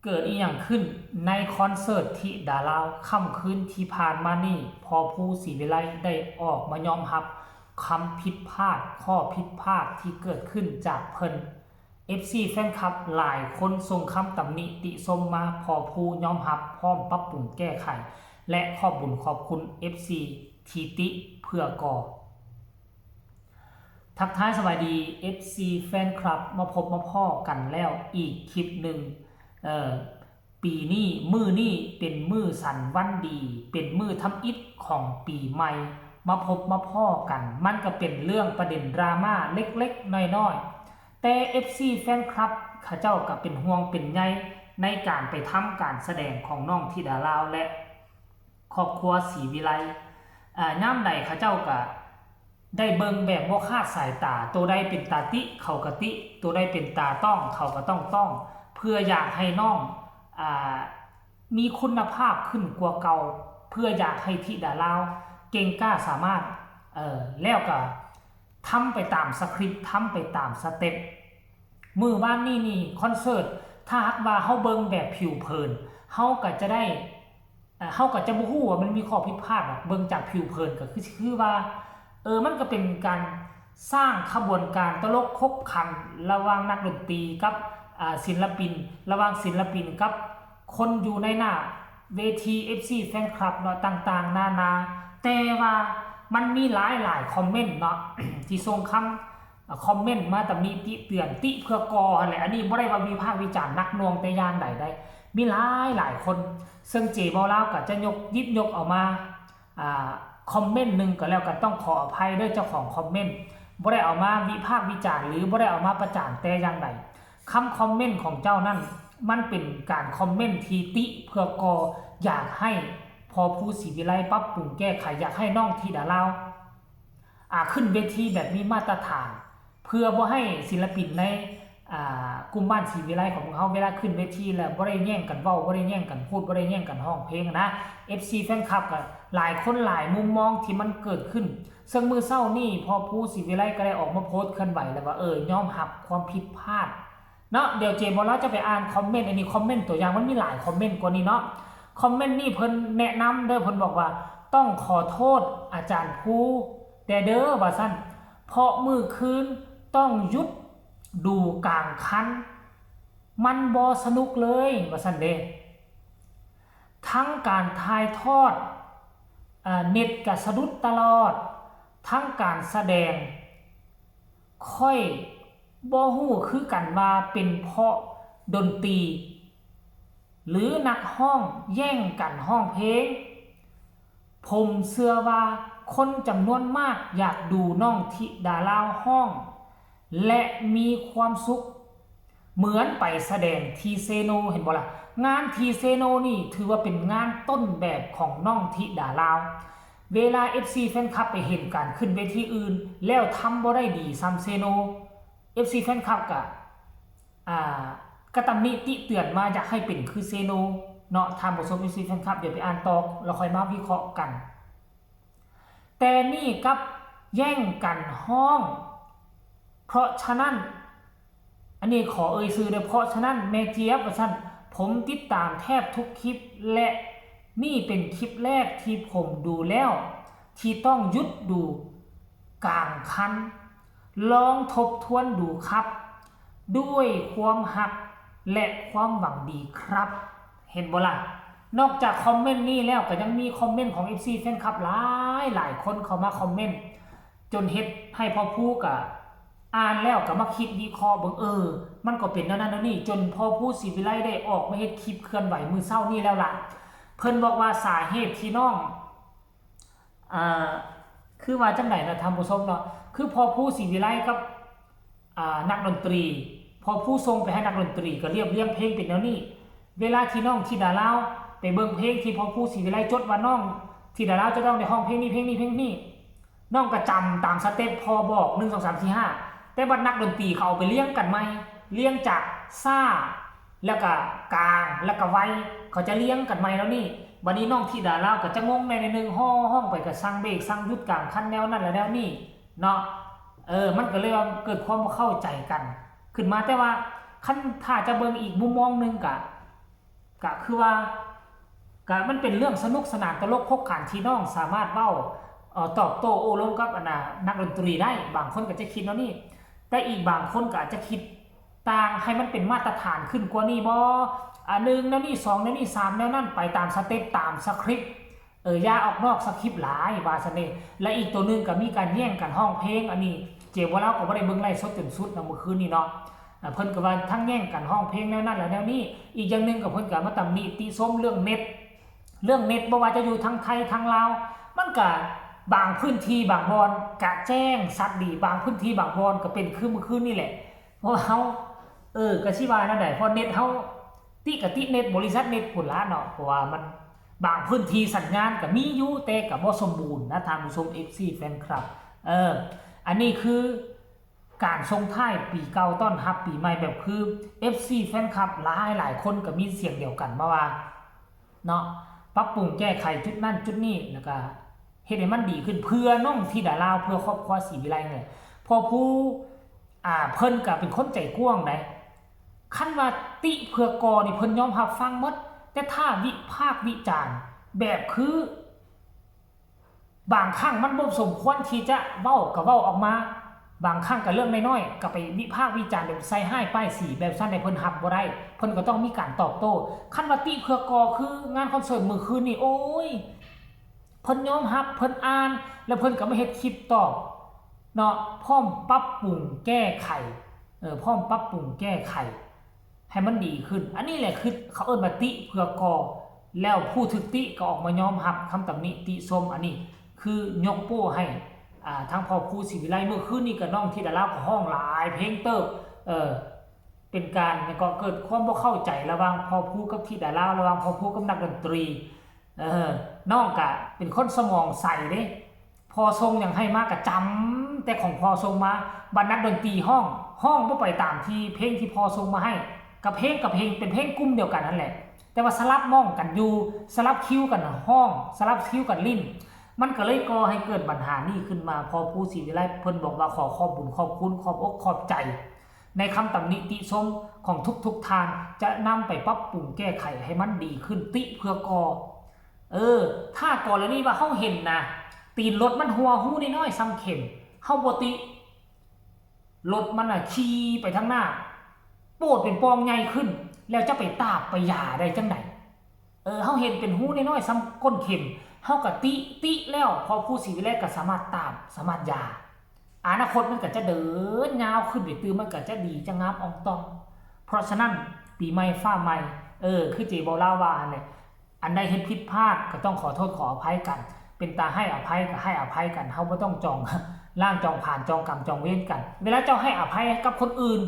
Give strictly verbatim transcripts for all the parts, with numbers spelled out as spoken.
เกิดอีหยังขึ้นในคอนเสิร์ตธิดาลาวค่ำคืนที่ผ่านมานี้ พ่อภู ศรีวิไลได้ออกมายอมรับคำผิดพลาด ข้อผิดพลาดที่เกิดขึ้นจากเพิ่น เอฟซี แฟนคลับหลายคนส่งคำตำหนิติชมมา พ่อภูยอมรับพร้อมปรับปรุงแก้ไข และขอบบุญขอบคุณ เอฟซี ที่ติเพื่อก่อ ทักทายสบายดี เอฟซี แฟนคลับ มาพบมาพ้อกันแล้วอีกคลิปหนึ่ง เอ่อ ปีนี้มื้อนี้เป็นมื้อสันวันดี เป็นมื้อทำอิฐของปีใหม่ มาพบมาพ้อกัน มันก็เป็นเรื่องประเด็นดราม่าเล็กๆน้อยๆ แต่ เอฟซี แฟนคลับเขาเจ้าก็เป็นห่วงเป็นใยในการไปทำการแสดงของน้องธิดาลาวและครอบครัวศรีวิไล อ่ายามใดเขาเจ้าก็ได้เบิ่งแบบบ่คลาดสายตา ตัวใดเป็นตาติเขาก็ติ ตัวใดเป็นตาต้องเขาก็ต้องต้อง เพื่ออยากให้น้องอ่ามีคุณภาพขึ้นกว่าเก่า เพื่ออยากให้ธิดาลาวเก่งกล้าสามารถ เอ่อ แล้วก็ทำไปตามสคริปต์ ทำไปตามสเต็ป มื้อวานนี้นี่คอนเสิร์ต ถ้าหากว่าเฮาเบิ่งแบบผิวเผิน เฮาก็จะได้ เอ่อ เฮาก็จะบ่ฮู้ว่ามันมีข้อผิดพลาดดอก เบิ่งจากผิวเผินก็คือ คือว่า เออ มันก็เป็นการสร้างขบวนการตลกขบขันระหว่างนักดนตรีกับ อ่า ศิลปิน ระหว่างศิลปินกับคนอยู่ในหน้าเวที เอฟซี แฟนคลับเนาะ ต่างๆนานา แต่ว่ามันมีหลายๆคอมเมนต์เนาะ ที่ส่งคำ อ่า คอมเมนต์มาตำหนิติเตือน ติเพื่อก่อหั่นแหละ อันนี้บ่ได้ว่าวิพากษ์วิจารณ์หนักหน่วงแต่อย่างใดได้ มีหลายหลายคน ซึ่งเจเว้าลาวก็จะยก หยิบยกเอามา อ่า คอมเมนต์หนึ่งก็แล้วกัน ต้องขออภัยเด้อเจ้าของคอมเมนต์ บ่ได้เอามาวิพากษ์วิจารณ์ หรือบ่ได้เอามาประจานแต่อย่างใด คำคอมเมนต์ของเจ้านั่น มันเป็นการคอมเมนต์ที่ติเพื่อก่อ อยากให้พ่อภู ศรีวิไลปรับปรุงแก้ไข อยากให้น้องธิดาลาว อ่า ขึ้นเวทีแบบมีมาตรฐาน เพื่อบ่ให้ศิลปินใน อ่า กลุ่มบ้านศรีวิไลของพวกเฮา เวลาขึ้นเวทีแล้วบ่ได้แย่งกันเว้า บ่ได้แย่งกันพูด บ่ได้แย่งกันร้องเพลงนะ เอฟซี แฟนคลับก็หลายคนหลายมุมมองที่มันเกิดขึ้น ซึ่งมื้อเช้านี้พ่อภู ศรีวิไลก็ได้ออกมาโพสต์เคลื่อนไหวแล้วว่า เออ ยอมรับความผิดพลาดเนาะ เดี๋ยวเจเว้าลาวจะไปอ่านคอมเมนต์ อันนี้คอมเมนต์ตัวอย่าง มันมีหลายคอมเมนต์กว่านี้เนาะ คอมเมนต์นี้เพิ่นแนะนำเด้อ เพิ่นบอกว่า ต้องขอโทษอาจารย์ภู แด่เด้อ ว่าซั่น เพราะมื้อคืนต้องหยุดดูกลางคัน มันบ่สนุกเลย ว่าซั่นเด้ ทั้งการถ่ายทอด เอ่อ เน็ตก็สะดุดตลอด ทั้งการแสดง ข้อยบ่ฮู้คือกันว่าเป็นเพราะดนตรี หรือนักร้องแย่งกันร้องเพลง ผมเชื่อว่าคนจำนวนมากอยากดูน้องธิดาลาวร้อง และมีความสุข เหมือนไปแสดงที่เซโน เห็นบ่ล่ะ งานที่เซโนนี่ถือว่าเป็นงานต้นแบบของน้องธิดาลาว เวลา เอฟซี แฟนคลับไปเห็นการขึ้นเวทีอื่น แล้วทำบ่ได้ดีส่ำเซโน เอฟซี แฟนคลับก็ อ่า ก็ตำหนิติเตือนมาอยากให้เป็นคือเซโนเนาะ ท่านผู้ชม เอฟซี แฟนคลับ เดี๋ยวไปอ่านต่อ แล้วค่อยมาวิเคราะห์กัน แต่นี่กลับแย่งกันร้อง เพราะฉะนั้น อันนี้ขอเอ่ยชื่อเด้อ เพราะฉะนั้นแม่เจี๊ยบ ว่าซั่น ผมติดตามแทบทุกคลิป และนี่เป็นคลิปแรกที่ผมดูแล้ว ที่ต้องหยุดดูกลางคัน ลองทบทวนดูครับ ด้วยความฮักและความหวังดีครับ เห็นบ่ล่ะ นอกจากคอมเมนต์นี้แล้วก็ยังมีคอมเมนต์ของ เอฟซี แฟนคลับหลายหลายคนเข้ามาคอมเมนต์ จนเฮ็ดให้พ่อภูก็อ่านแล้วก็มาคิดวิเคราะห์เบิ่ง เออ มันก็เป็นแนวนั้นแนวนี้ จนพ่อภู ศรีวิไลได้ออกมาเฮ็ดคลิปเคลื่อนไหวมื้อเช้านี้แล้วล่ะ เพิ่นบอกว่าสาเหตุที่น้อง อ่า คือว่าจั่งใดนะท่านผู้ชมเนาะ คือพ่อภู ศรีวิไลกับ อ่า นักดนตรี พ่อภูส่งไปให้นักดนตรีก็เรียบเรียงเพลงเป็นแนวนี้ เวลาที่น้องธิดาลาวไปเบิ่งเพลงที่พ่อภู ศรีวิไลจดว่าน้องธิดาลาวจะต้องได้ร้องเพลงนี้ เพลงนี้ เพลงนี้ น้องก็จำตามสเต็ปพ่อบอก หนึ่ง สอง สาม สี่ ห้า แต่บัดนักดนตรีเขาเอาไปเรียงกันใหม่ เรียงจากช้า แล้วก็กลาง แล้วก็ไว เขาจะเรียงกันใหม่แล้วนี่ บัดนี้น้องธิดาลาวก็จะงงแหน่นิดนึง ฮ้องๆไปก็สั่งเบรก สั่งหยุดกลางคันแนวนั้นและแนวนี้เนาะ เออ มันก็เลยว่าเกิดความบ่เข้าใจกันขึ้นมา แต่ว่าคันถ้าจะเบิ่งอีกมุมมองหนึ่งก็ ก็คือว่า ก็มันเป็นเรื่องสนุกสนานตลกขบขันที่น้องสามารถเว้า เอ่อ ตอบโต้โอ้ลมกับอันน่ะนักดนตรีได้ บางคนก็จะคิดแนวนี้ แต่อีกบางคนก็อาจจะคิดต่าง ให้มันเป็นมาตรฐานขึ้นกว่านี้บ่ อ่า หนึ่งแนวนี้ สองแนวนี้ สามแนวนั้น ไปตามสเต็ป ตามสคริปต์ เออ อย่าออกนอกสคริปต์หลาย ว่าซั่นเด้ และอีกตัวหนึ่งก็มีการแย่งกันร้องเพลง อันนี้เจบ่าวลาวก็บ่ได้เบิ่งไลฟ์สดจนสุดเนาะ มื้อคืนนี้เนาะ อ่า เพิ่นก็ว่าทั้งแย่งกันร้องเพลงแนวนั้นและแนวนี้ อีกอย่างหนึ่งก็เพิ่นก็มาตำหนิติชมเรื่องเน็ต เรื่องเน็ต บ่ว่าจะอยู่ทั้งไทยทั้งลาว มันก็บางพื้นที่บางบ่อนก็แจ้งชัดดี บางพื้นที่บางบ่อนก็เป็นคือมื้อคืนนี่แหละ เพราะว่าเฮา เออ ก็สิว่าแนวใด เพราะเน็ตเฮา ติก็ติเน็ตบริษัทเน็ตพุ้นล่ะเนาะ เพราะว่ามัน บางพื้นที่สัญญาณก็มีอยู่ แต่ก็บ่สมบูรณ์นะ ท่านผู้ชม เอฟซี แฟนคลับ เออ อันนี้คือการส่งท้ายปีเก่าต้อนรับปีใหม่ แบบคือ เอฟซี แฟนคลับหลายหลายคนก็มีเสียงเดียวกันมาว่า เนาะ ปรับปรุงแก้ไขจุดนั้นจุดนี้ แล้วก็เฮ็ดให้มันดีขึ้น เพื่อน้องธิดาลาว เพื่อครอบครัวศรีวิไลเนี่ย พ่อภู อ่า เพิ่นก็เป็นคนใจกว้างได๋ คันว่าติเพื่อก่อนี่เพิ่นยอมรับฟังหมด แต่ถ้าวิพากษ์วิจารณ์แบบคือ บางครั้งมันบ่สมควรที่จะเว้าก็เว้าออกมา บางครั้งก็เรื่องน้อยๆ ก็ไปวิพากษ์วิจารณ์แบบใส่ร้ายป้ายสีแบบซั่น ให้เพิ่นรับบ่ได้ เพิ่นก็ต้องมีการตอบโต้ คันว่าติเพื่อก่อคืองานคอนเสิร์ตมื้อคืนนี่ โอ้ย เพิ่นยอมรับ เพิ่นอ่าน แล้วเพิ่นก็มาเฮ็ดคลิปตอบเนาะ พร้อมปรับปรุงแก้ไข เออ พร้อมปรับปรุงแก้ไข ให้มันดีขึ้น อันนี้แหละคือเขาเอิ้นว่าติเพื่อก่อ แล้วผู้ถูกติก็ออกมายอมรับคำตำหนิติชม อันนี้คือยกโป้ให้ อ่า ทางพ่อภูศรีวิไล มื้อคืนนี้ก็น้องธิดาลาวก็ร้องหลายเพลงเติบ เออ เป็นการ ก็เกิดความบ่เข้าใจระหว่างพ่อภูกับธิดาลาว ระหว่างพ่อภูกับนักดนตรี เออ น้องก็เป็นคนสมองใสเด้ พ่อส่งหยังให้มาก็จ๋ำแต่ของพ่อส่งมา บัดนักดนตรีร้อง ร้องบ่ไปตามที่เพลงที่พ่อส่งมาให้ ก็เพลงก็เพลง เป็นเพลงกลุ่มเดียวกันนั่นแหละ แต่ว่าสลับหม่องกันอยู่ สลับคิวกันร้อง สลับคิวกันเล่น มันก็เลยก่อให้เกิดปัญหานี้ขึ้นมา พ่อภูศรีวิไลเพิ่นบอกว่าขอขอบบุญขอบคุณ ขอบอกขอบใจ ในคำตำหนิติชมของทุกๆท่าน จะนำไปปรับปรุงแก้ไขให้มันดีขึ้น ติเพื่อก่อ เออ ถ้ากรณีว่าเฮาเห็นนะ ตีนรถมันหัวฮูน้อยๆส่ำเข็ม เฮาบ่ติ รถมันน่ะขี่ไปทางหน้า โปดเป็นปองใหญ่ขึ้น แล้วจะไปตาบไปหย่าได้จั่งใด เออ เฮาเห็นเป็นฮูน้อยๆส่ำก้นเข็ม เฮาก็ติ ติแล้ว พ่อภูศรีวิไลก็สามารถตาบ สามารถหย่า อนาคตมันก็จะเดินยาวขึ้นไปตื่ม มันก็จะดี จะงามอ่องต่อง เพราะฉะนั้น ปีใหม่ฟ้าใหม่ เออ คือเจบ่าวลาวว่าหั่นแหละ อันใดเฮ็ดผิดพลาดก็ต้องขอโทษขออภัยกัน เป็นตาให้อภัยก็ให้อภัยกัน เฮาบ่ต้องจอง ล้างจองผลาญ จองกรรมจองเวรกัน เวลาเจ้าให้อภัยกับคนอื่น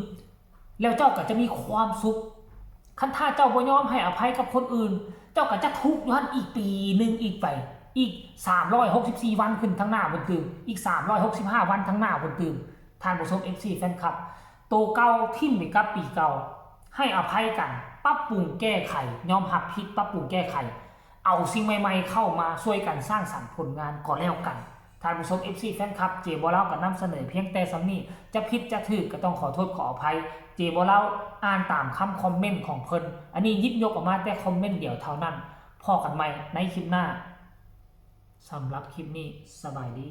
แล้วเจ้าก็จะมีความสุข คันถ้าเจ้าบ่ยอมให้อภัยกับคนอื่น เจ้าก็จะทุกข์อยู่หั่นอีกปีหนึ่งอีกไป อีกสามร้อยหกสิบสี่วันขึ้นทางหน้าพุ้นตื่ม อีกสามร้อยหกสิบห้าวันทางหน้าพุ้นตื่ม ท่านผู้ชม เอฟซี แฟนคลับ โตเก่าถิ่มไปกับปีเก่า ให้อภัยกัน ปรับปรุงแก้ไข ยอมรับผิด ปรับปรุงแก้ไข เอาสิ่งใหม่ๆเข้ามาช่วยกันสร้างสรรค์ผลงานก็แล้วกัน ท่านผู้ชม เอฟซี แฟนคลับ เจบ่าวลาวก็นำเสนอเพียงแต่ส่ำนี้ จะผิดจะถูกก็ต้องขอโทษขออภัย เจบ่าวลาวอ่านตามคำคอมเมนต์ของเพิ่น อันนี้หยิบยกออกมาแต่คอมเมนต์เดียวเท่านั้น พ้อกันใหม่ในคลิปหน้า สำหรับคลิปนี้ สบายดี